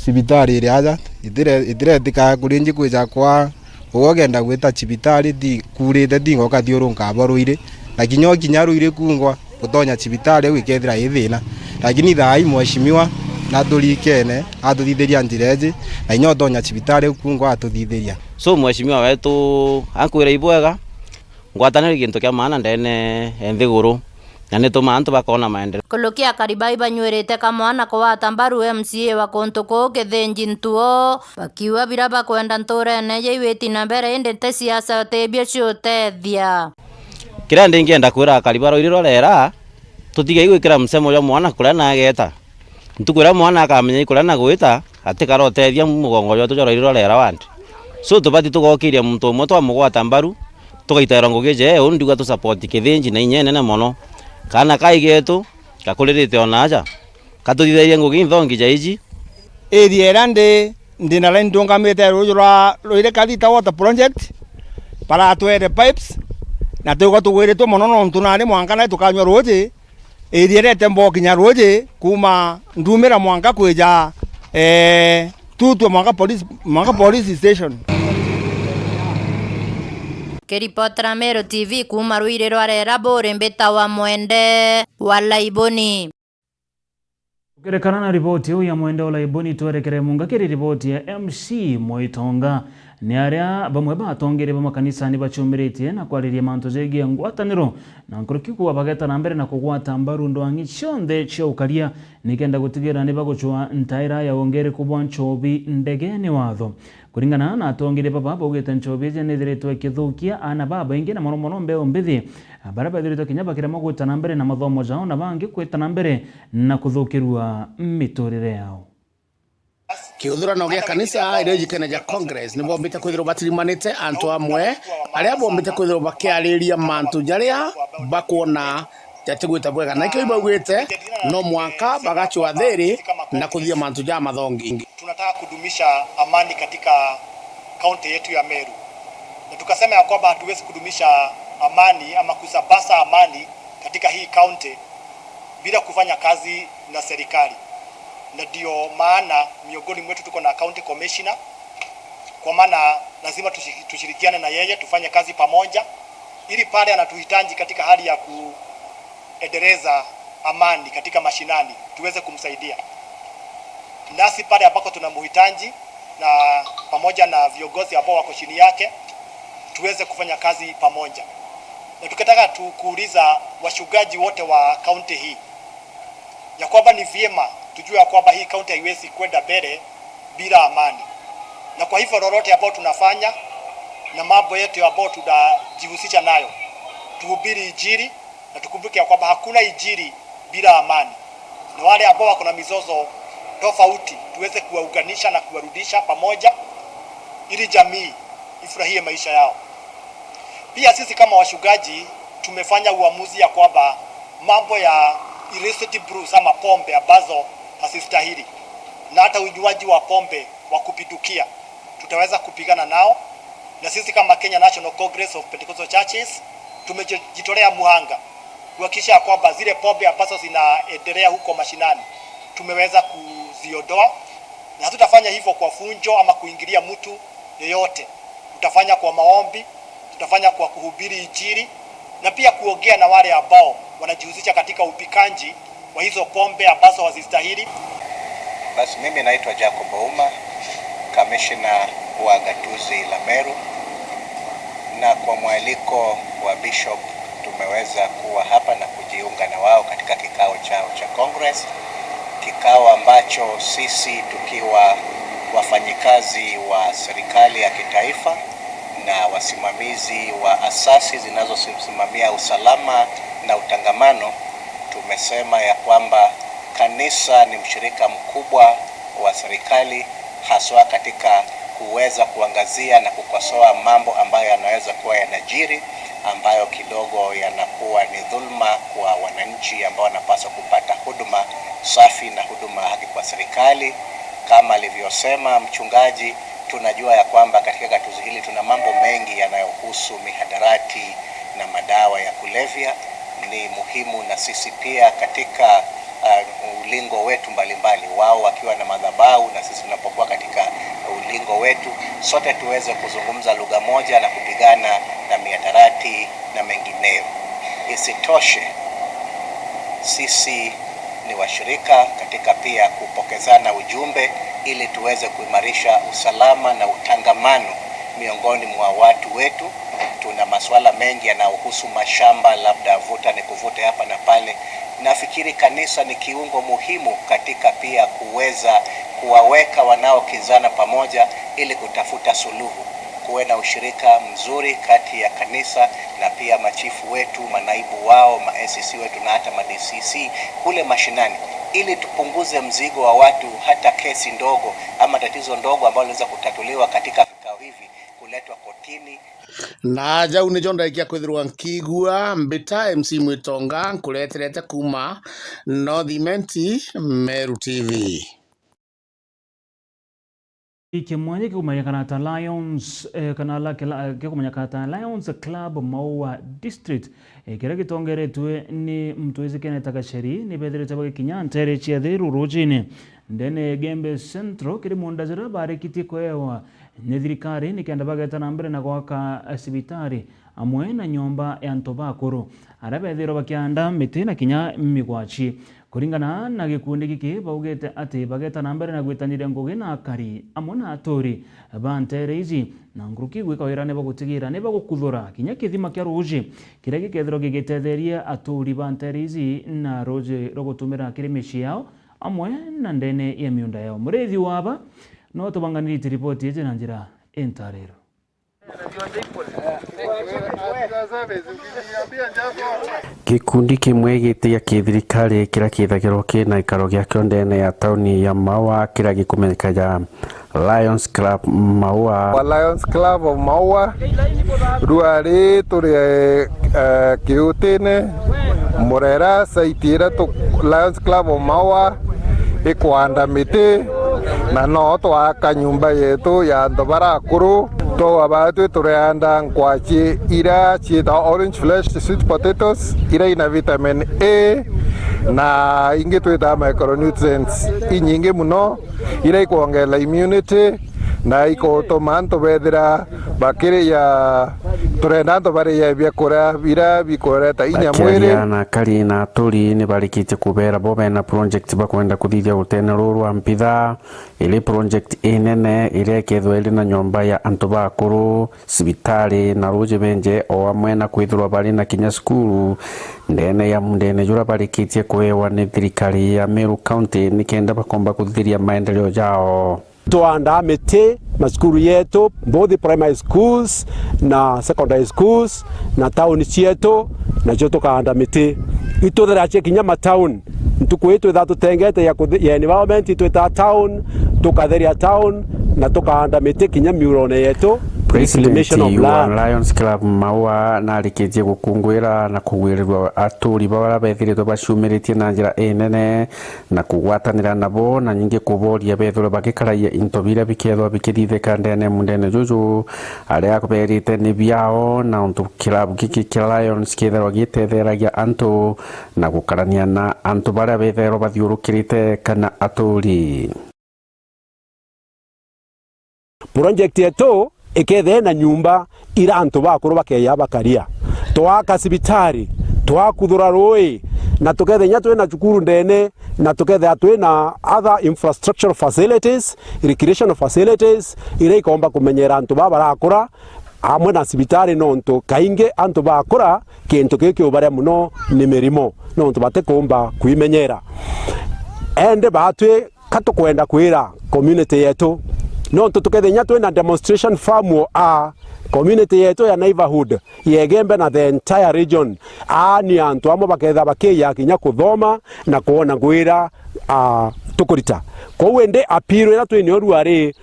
cibitari iri aja, itire-, itiretika kurinji kwija kwa Ugwe ugenda gwita cibitari, ti-, kuurite tinga ukathiurunka abo Ruiri, na kinya ukinya Ruiri kungwa, utonya cibitari au ikethira i thina. Lakini thaa ii mheshimiwa naturikene, atuthithiria njira iji, na kinya utonya cibitari au kungwa atuthithiria. So, mheshimiwa wetu akwira ibwega, ngwataniro i gintu kia maana ndene ya nthiguru. Na nitumaa antu bakona maendeleo. Nkuruki akari bau banyuirite kamwana kugwata mbaru M C A wa kuntu kuu Kithinji Ntuo, bakiuga biria bakwenda nturene ja iwiti na mbere, indi ti siasa ti bio ciutethia. Kiria ndi ngienda kwira akari ba Ruiri Rorera, tutige gwikira musemo jwa mwana kuria nageta. Ntuku iria mwana akamenya i kuria na gwita, atikara utethia mugongo jwetu jwa Ruiri Rorera wandi. So, tubati tugokiria muntu umwe twamugwata mbaru, tugaitairwa ngugi jee, uu ndiuga tu support Kithinji na inya inene mono. Kaana kai getu, gakuririte o naaja, katuthithagia ngugi inthongi ja iji. Area iria ndi, ndi na line ndungamite ruuji rwa Ruiri Kathita Water Project, baratwere pipes, na twigwa tugwiritwe mono nontu nandi mwanka nai tukanyua ruuji, area irete mbokinya ruuji kuuma Ndumira mwanka kwija, eh, Tutwa mwanka police, mwanka police station. Kiripotera Meru T V kuuma rwiri rwa Rera buri mbita wa Mwende wa Laiboni. Gukirekana na riboti iu ya Mwende wa Laiboni, twerekere munga kiri riboti ya M C Mwitonga. Ni aria bamwe ba atongeria ba makanisa ni baciumiritie na kwariria mantu jegie ngwataniro na nkuruki kuwa bageta na mbere na kugwata mbaru ndwang'i cionthe cia ukaria nikenda gutigira ni bagucwa ntaira ya wongereku bwa nchobi ndegene watho. Kuringana na atongeria baba, baugite nchobi iji nithiritwe ikithukia aana babaingi na mono mono mbeu mbithi, baria bethiritwe kinya bakiremwa gwita na mbere na mathomo jao na bangi kwita na mbere na kuthukirua miturire yao. Kiuthurano gia kanisa iria ijikene ja Congress ni bombite kwithirwa batirimanite antu amwe aria bombite kwithirwa bakiariria mantu jaria bakwona jatigwita bwega. Na ikio ibaugite no mwanka bagacwa thiri na kuthithia mantu ja mathongi. Tunataka kudumisha amani katika kaunti yetu ya Meru, na tukasema ya kwamba hatuwezi kudumisha amani ama kusambaza amani katika hii kaunti bila kufanya kazi na serikali, na ndio maana miongoni mwetu tuko na county commissioner, kwa maana lazima tushi-, tushirikiane na yeye, tufanye kazi pamoja, ili pale anatuhitaji katika hali ya kuendeleza amani katika mashinani, tuweze kumsaidia. Nasi pale ambako tunamhitaji, na pamoja na viongozi ambao wako chini yake, tuweze kufanya kazi pamoja. Na tukitaka tu kuuliza wachungaji wote wa kaunti hii ya kwamba ni vyema tujue ya kwamba hii kaunti haiwezi kwenda mbele bila amani. Na kwa hivyo lolote ambao tunafanya na mambo yetu ambao tunajihusisha nayo, tuhubiri Injili, na tukumbuke ya kwamba hakuna Injili bila amani. Na wale ambao wako na mizozo tofauti, tuweze kuwaunganisha na kuwarudisha pamoja ili jamii ifurahie maisha yao. Pia sisi kama wachungaji tumefanya uamuzi ya kwamba mambo ya illicit brews ama pombe ambazo hazistahili na hata unywaji wa pombe wa kupindukia tutaweza kupigana nao, na sisi kama Kenya National Congress of Pentecostal Churches tumejitolea muhanga kuhakikisha ya kwamba zile pombe ambazo zinaendelea huko mashinani tumeweza kuziondoa, na hatutafanya hivyo kwa funjo ama kuingilia mtu yeyote. Tutafanya kwa maombi, tutafanya kwa kuhubiri Injili na pia kuongea na wale ambao wanajihusisha katika upikanji wa hizo pombe ambazo hazistahili. Basi mimi naitwa Jacob Ouma, kamishna wa gatuzi la Meru, na kwa mwaliko wa Bishop tumeweza kuwa hapa na kujiunga na wao katika kikao chao cha Congress, kikao ambacho sisi tukiwa wafanyikazi wa serikali ya kitaifa na wasimamizi wa asasi zinazosimamia usalama na utangamano, tumesema ya kwamba kanisa ni mshirika mkubwa wa serikali, haswa katika kuweza kuangazia na kukosoa mambo ambayo yanaweza kuwa yanajiri, ambayo kidogo yanakuwa ni dhulma kwa wananchi ambao wanapaswa kupata huduma safi na huduma haki kwa serikali. Kama alivyosema mchungaji, tunajua ya kwamba katika gatuzi hili tuna mambo mengi yanayohusu mihadarati na madawa ya kulevya. Ni muhimu na sisi pia katika, uh, ulingo wetu mbalimbali, wao wakiwa na madhabahu na sisi tunapokuwa katika ulingo wetu, sote tuweze kuzungumza lugha moja na kupigana na mihadarati na mengineyo. Isitoshe, sisi ni washirika katika pia kupokezana ujumbe ili tuweze kuimarisha usalama na utangamano miongoni mwa watu wetu. Tuna masuala mengi yanayohusu mashamba, labda vuta ni kuvute hapa na pale. Nafikiri kanisa ni kiungo muhimu katika pia kuweza kuwaweka wanaokinzana pamoja ili kutafuta suluhu. Kuwe na ushirika mzuri kati ya kanisa na pia machifu wetu, manaibu wao, ma A C C wetu na hata ma D C C kule mashinani, ili tupunguze mzigo wa watu, hata kesi ndogo ama tatizo ndogo ambalo linaweza kutatuliwa katika vikao hivi kuletwa kotini. Na jau nijo ndaikia kwithirwa nkigua mbita M C Mwitonga nkureterete kuuma North Imenti, Meru T V. Kimwanya gikumanyikana ta Lions, eh, kana la-, kila-, eh, gikumanyikana ta Lions Club Maua District, eh, kiria gitongeretwe ni muntu wizikene ta Gacheri, ni bethirite bagikinya ntere cia Thiru ruciini ndene ya Igembe Central, kiri munda juria barikitie kuewa ni thirikari nikenda bageta na mbere na gwaka, eh, cibitari. amwe na nyomba ya antu bakuru, aria bethirwe bakianda miti na kinya migwachi. Kuringana na gikundi giki, baugite ati bageta na mbere na gwitaniria ngugi na akari amwe na aturi ba nteere iji, na nkuruki gwika wira ni bagutigira ni bagukuthura kinya kithima kia ruuji kiria gikethirwa gigitetheria aturi ba nteere iji na ruuji rwa gutumira kiri micii yao amwe na ndene ya miunda yao. Murithi wa aba no tubanganirite ripoti iji na njira intariro. Gikundi kimwe giti gia kithirikari kiria kithagirwa kina gikaro giakio ndene ya tauni ya Maua, kiria gikumenyeka ja Lions Club Maua. Wa Lions Club of Maua, rua ri turi, eh, Kiutine, Murera, site iria tu-, Lions Club of Maua ikwanda miti, na no twaka nyumba yetu ya antu baria akuru. Twauga batwi tureanda nkwachi iria ciitawa orange flesh sweet potatoes, iria ina vitamin A na ingi twitaga micronutrients inyingi mono, iria ikwongerera immunity na ikutuma antu bethira bakiria, turenda antu baria biakuria biria bikureta inya mwiri. Bakiaria na akari na aturi, ni barikitie kubera bo bena project bakwenda kuthithia utene ruu rwa mpitha, iri project inene iria ikethwa iri na nyomba ya antu bakuru, cibitari na ruuji benje, o amwe na kwithirwa bari na kinya cukuru ndene ya mundene juria barikitie kuewa ni thirikari ya Meru County, nikenda bakomba kuthithiria maendeleo jao. Twaandaa miti macukuru yetu, both primary schools na secondary schools, na tauni cietu, nacio tukaanda miti. Itutheracia kinya matauni. Ntuku ii twithaa tutengete ya kuthi-, ya environment, itwitaa town, tukatheria town, na tukaanda miti kinya miurone yetu, reclamation of land. President wa Lions Club Maua narikitie gukunguira na kugwirirua aturi baria bethiritwe baciumiritie na njira inene na kugwatanira nabo, na nyingi kuboria bethirwe bagikaraia into biria bikethwa bikithithika ndene mundene juju, aria berite ni biao, na untu kirabu giki kia Lions kithirwa gitetheragia antu na gukarania na antu baria bethairwa bathiurukirite kana aturi. Project yetu ikethia na nyumba ira antu bakuru bakeya bakaria. Twaka cibitari, twakuthura rui, na tukethia inya twina cukuru ndene, na tukethia twina other infrastructural facilities, recreational facilities, iria ikomba kumenyera antu baba barakura, amwe na cibitari, nontu kaingi antu bakura, kintu kiu kiubaria mono ni mirimo, nontu batikumba kwimenyera. Ende batwi ka tukwenda kwira community yetu, nontu tukethia inya twina demonstration farm o a community yetu ya neighborhood ya Igembe na the entire region, a ni antu amwe baketha bakiya kinya kuthoma na kwona ngwira, a, tukurita. Kwou indi appeal iria twinio ruari,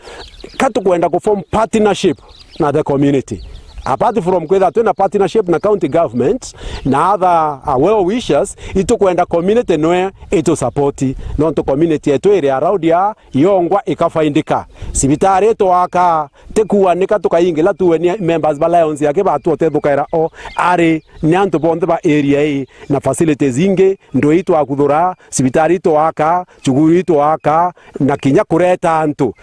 ka tukwenda ku form partnership na the community. Apart from kwitha twina partnership na county government na other, uh, well wishers, itukwenda community nwe itu support. Nontu community yetu iri around ya yongwa ikafaindika. Cibitari itwaka, ti kuanika tukaingila tuwe ni members ba Lions yake batwotethukera o ari ni antu bonthe ba area ii na facilities ingi, ndui itwakuthura, cibitari itwaka, cukuru itwaka, na kinya kureta antu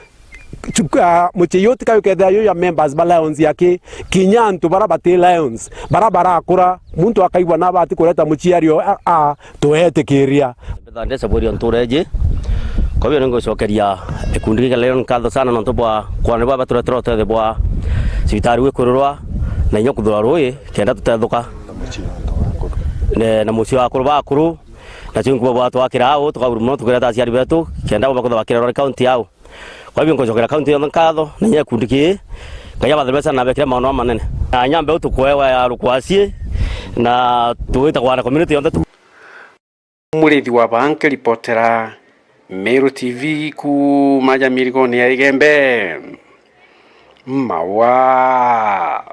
Chuka, mucii utika ukethira yu ya members ba Lions yaki, kinya antu bara bati Lions, bara barakura, muntu akaigua na abati kureta muciari o, a, a, tuetikiria. Mbetha ndesa bwiri ntureji, kwa hiyo ningucokeria gikundi giki kia Lion nkatho sana nontu bwa kwana bwa baturetera utethio bwa cibitari wikururwa na inya kuthura rui kenda tutethuka. Ne, na mucii wa akuru ba akuru, na cio nkuba bwatwakira au, tukaburu muno tukireta aciari betu, kenda baba kutha bakirerwa ni county au. Kwa hivyo nkucokera county yonthe nkatho, na inya gikundi kii, Ngai abathime sana na bekire maono amanene. Na nyambe utukwewa ya rukwasi, na tuwita kwana community yonthe tu. Murithi wa Banke ripotera Meru T V kuuma ja mirigoni ya Igembe. Mawa.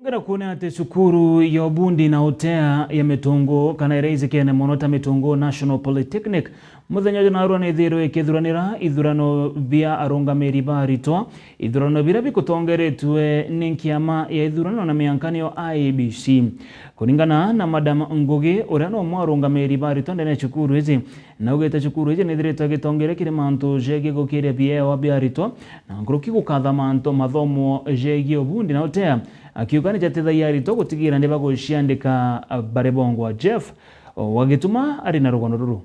Ngera kuona ati cukuru ya ubundi na utea ya Mitungu, kana iria ijikene mono ta Mitungu National Polytechnic, muthenya jwa narua nithirwe ikithuranira ithurano bia arungamiri ba aritwa, ithurano biria bikutongeretue ni nkiama ya ithurano na mianka niyo I E B C. Kuringana na Madam Ngugi, uria ni umwe wa arungamiri ba aritwa ndene ya cukuru iji, naugite cukuru iji nithiritwe igitongeria kiri mantu jegii gukiria biewa bia aritwa, na nkuruki gukatha mantu mathomo jegii ubundi na utea, akiuga nijatethagia aritwa gutigira nibaguciandika bari bongwa. Jeff wa Gituma ari na rugano ruru.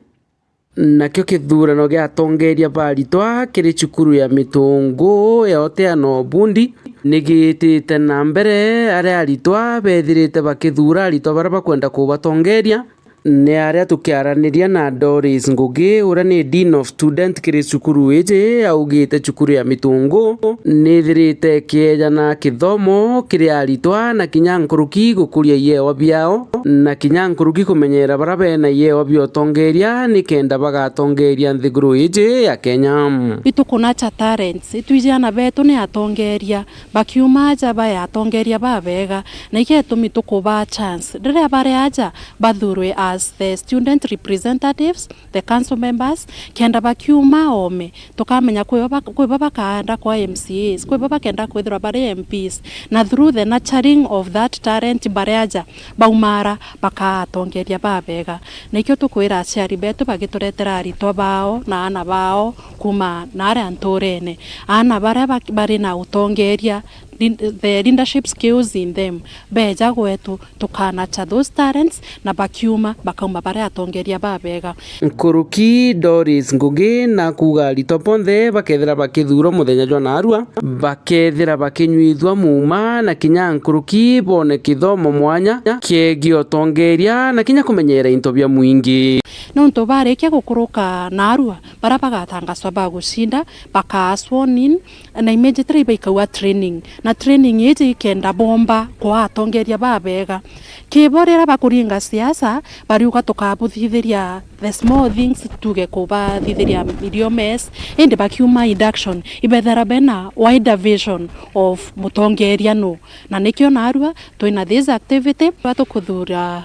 Nakio kithurano gia atongeria ba aritwa kiri cukuru ya Mitungu ya utea na ubundi nigitite na mbere, aria aritwa bethirite bakithuura aritwa baria bakwenda kubatongeria. Ni aria tukiaraniria na Doris Ngugi, uria ni Dean of Student kiri cukuru iji, augite cukuru ya Mitungu nithirite ikiejana kithomo kiri aritwa, na kinya nkuruki gukuria iewa biao, na kinya nkuruki kumenyera baria bena iewa bia utongeria, nikenda bagatongeria nthiguru iji ya Kenya. Itukunacha talents, itwiji ana betu ni atongeria, bakiuma aja bae atongeria babega, na ikio gitumi tukubaa chance. Riria bari aja, bathuurwe as the student representatives, the council members, kenda bakiuma oome, tukamenya kwibo bak-, kwibo bakaenda kwa M C As, kwibo bakenda kwithirwa bari M Ps, na through the nurturing of that talent, bari aja, baumara, bakaa atongeria babega. Na ikio tukwira aciari betu bagituretera aritwa bao na aana bao kuuma naaria ntuurene, aana baria bak-, bari na utongeria, lead-, the leadership skills in them, beeja gwetu, tukanacha those talents, na bakiuma, bakauma bari atongeria babega. Nkuruki Doris Ngugi nakuuga aritwa bonthe bakethira bakithuurwa muthenya jwa naarua, bakethira bakinyuithua muuma, na kinya nkuruki boone kithomo mwanya kiegii utongeria, na kinya kumenyera into bia mwingi. Nontu barikia gukuruka naarua, baria bagatangaswa bagucinda, bakaa sworn in, na immediately baikaua training. Na training iji ikenda bomba kwaa atongeria babega. Kibo riria bakuringa siasa, bariuga tukabuthithiria the small things, tuge kubathithiria irio mess, indi bakiuma induction, ibethera bena wider vision of mutongeria nu. Na nikio naarua twina this activity, rwa tukuthuura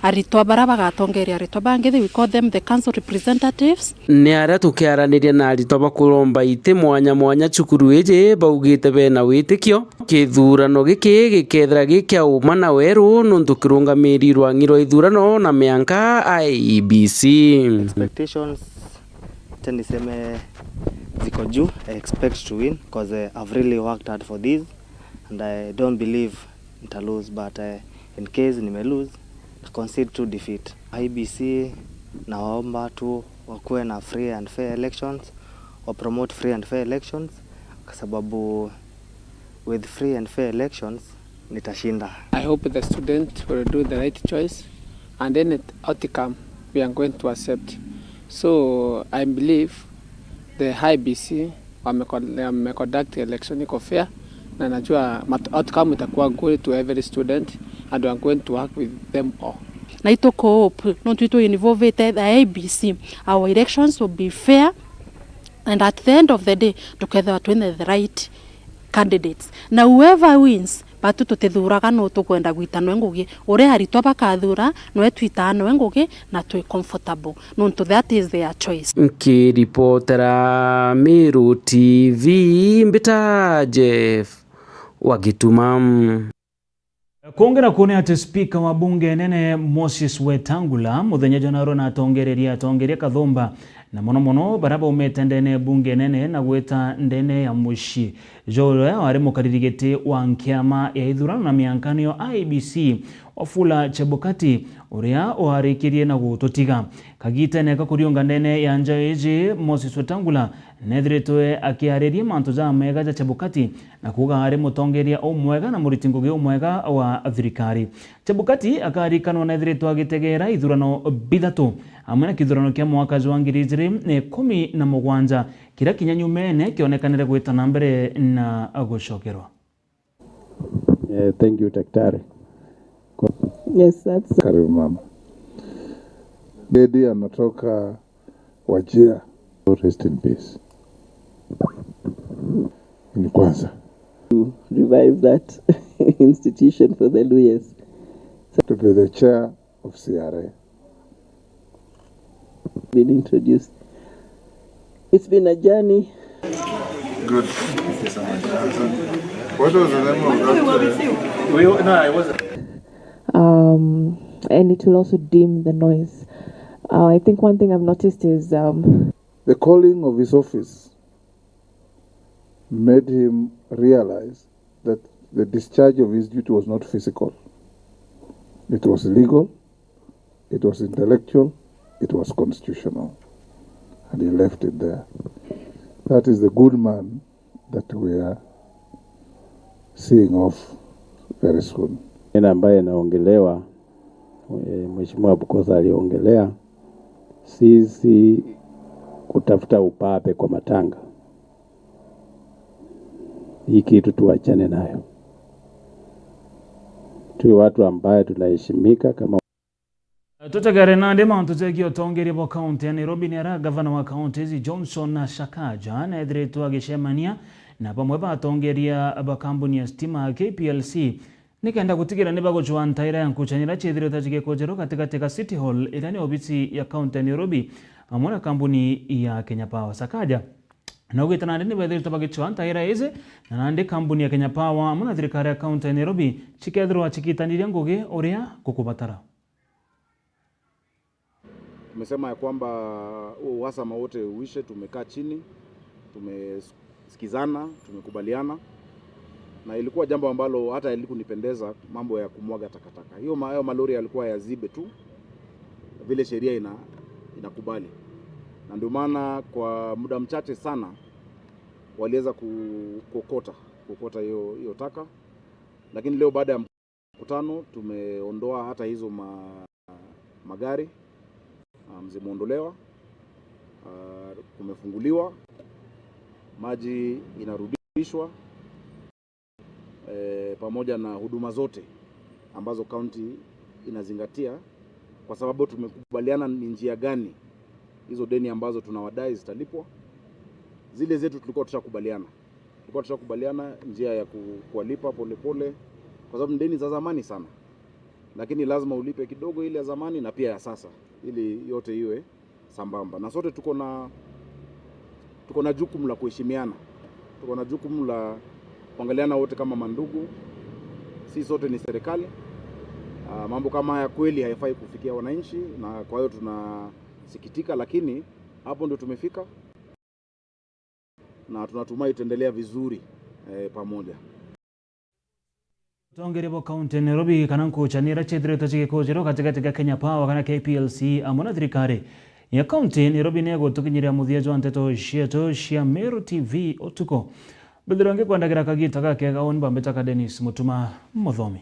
aritwa baria bagatongeria aritwa bangi, we call them the council representatives. Ni aria tukiaraniria na aritwa bakuromba iti mwanya mwanya cukuru iji, baugite bena witikio kithurano giki gikethira gi kia uma na weru, nontu kirungamiri rwang'i rwa ithurano na mianka I E B C. Expectations, acha niseme, ziko juu. I expect to win 'cause, eh, I've really worked hard for this and I don't believe nita lose, but, eh, in case nime lose, na concede tu defeat. I E B C nawaomba tu wakuwe na free and fair elections, wa promote free and fair elections, kwa sababu with free and fair elections nitashinda. I hope the student will do the right choice and any outcome we are going to accept. So I believe the I E B C wame-, wameconduct election iko fair, na najua mat-, outcome itakuwa good to every student and we are going to work with them all. Na ituku hope, nontu itu involvete the I E B C, our elections will be fair and at the end of the day tukethirwa twina the right candidates. Na whoever wins, batu tutithuuraga nuu tukwenda gwita noe ngugi. Uria aritwa bakathuura, noe twitaa noe ngugi, na twi comfortable, nontu that is their choice. Nkiripotera Meru T V, mbita Jeff wa Gituma. Kungi na kuni ati spika wa bunge nene Moses Wetangula muthenya jwa narua na atongereria, atongeria kathumba, na mono mono baria baumite ndene ya bunge nene na gwita ndene ya mucii jwa uria wari mukariri giti wa nkiama ya ithurano na mianka niyo I E B C, Wafula Chebukati, uria warikirie na gututiga. Kagitene ka kuriunga ndene ya nja iji, Moses Wetangula nethiritwe akiariria mantu jamega ja Chebukati na kuuga ari mutongeria umwega na muriti ngugi umwega wa thirikari. Chebukati akarikanwa nethiritwe agitegeera ithurano bithatu, amwe na kithurano kia mwaka jwa ngiri ijiri na ikumi na mugwanja, kiria kinya nyumene kionekanire gwita na mbere na gucokerwa. Eh, thank you, Daktari. Yes, that's Karibu, mama. Dedi anatoka Wajir. Rest in peace. Ni kwanza. Revive that. institution for the Luyas. To be the chair of C R A. Been introduced. It's been a journey. Good. Thank you so much. What was the name of that? Uh, we, no, I wasn't. Um, and it will also dim the noise. Uh, I think one thing I've noticed is, um, the calling of his office made him realize that the discharge of his duty was not physical. It was legal, it was intellectual, it was constitutional. And he left it there. That is the good man that we are seeing off very soon. Neno ambaye inaongelewa, eh, Mheshimiwa Bukotha aliongelea, sisi kutafuta upape kwa matanga. Hii kitu tuachane nayo. Tuwe watu ambaye tunaheshimika kama Tutegere nandi mantu jegie utongeria bwa kaunti ya Nairobi ni aria gavana wa kaunti ici Johnson Sakaja neethiritwe agicemania na bamwe ba atongeria ba kambuni ya stima K P L C nikenda gutigira ni bagucwaa ntaira ya nkuchanira ciithirite cigikujerwa gatigati ga City Hall iria ni obisi ya kaunti ya Nairobi amwe na kambuni ya Kenya Power. Sakaja naugite nandi ni beethiritwe bagicwaa ntaira ici, na nandi kambuni ya Kenya Power amwe na thirikari ya kaunti ya Nairobi cikethirwa cikitaniria ngugi uria gukubatara. Tumesema ya kwamba huo uhasama wote uishe, tumekaa chini, tumesikizana, tumekubaliana, na ilikuwa jambo ambalo hata halikunipendeza, mambo ya kumwaga takataka. Hiyo ma-, hayo malori yalikuwa yazibe tu vile sheria ina-, inakubali, na ndio maana kwa muda mchache sana waliweza ku-, kuokota, kuokota hiyo, hiyo taka, lakini leo baada ya mkutano tumeondoa hata hizo ma-, magari, um, zimeondolewa, uh, kumefunguliwa, maji inarudishwa, eh, pamoja na huduma zote ambazo kaunti inazingatia, kwa sababu tumekubaliana ni njia gani hizo deni ambazo tunawadai zitalipwa. Zile zetu tulikuwa tushakubaliana, tulikuwa tushakubaliana njia ya ku-, kuwalipa polepole, kwa sababu ni deni za zamani sana, lakini lazima ulipe kidogo ile ya zamani na pia ya sasa, ili yote iwe sambamba. Na sote tuko na, tuko na jukumu la kuheshimiana, tuko na jukumu la kuangaliana wote kama mandugu. Si sote ni serikali. Ah, mambo kama haya kweli haifai kufikia wananchi, na kwa hiyo tunasikitika, lakini hapo ndio tumefika na tunatumai tutaendelea vizuri, eh, pamoja. Utongeria bwa kaunti ya Nairobi kana nkuchanira ciithiritwe cigikujerwa gatigati ga Kenya Power kana K P L C amwe na thirikari ya kaunti ya Nairobi ni igutukinyiria muthia jwa nteto cietu cia Meru T V utuku. Mbithirwa ngikwendagira kagita gakega, uni bambita ka Dennis Mutuma Muthomi.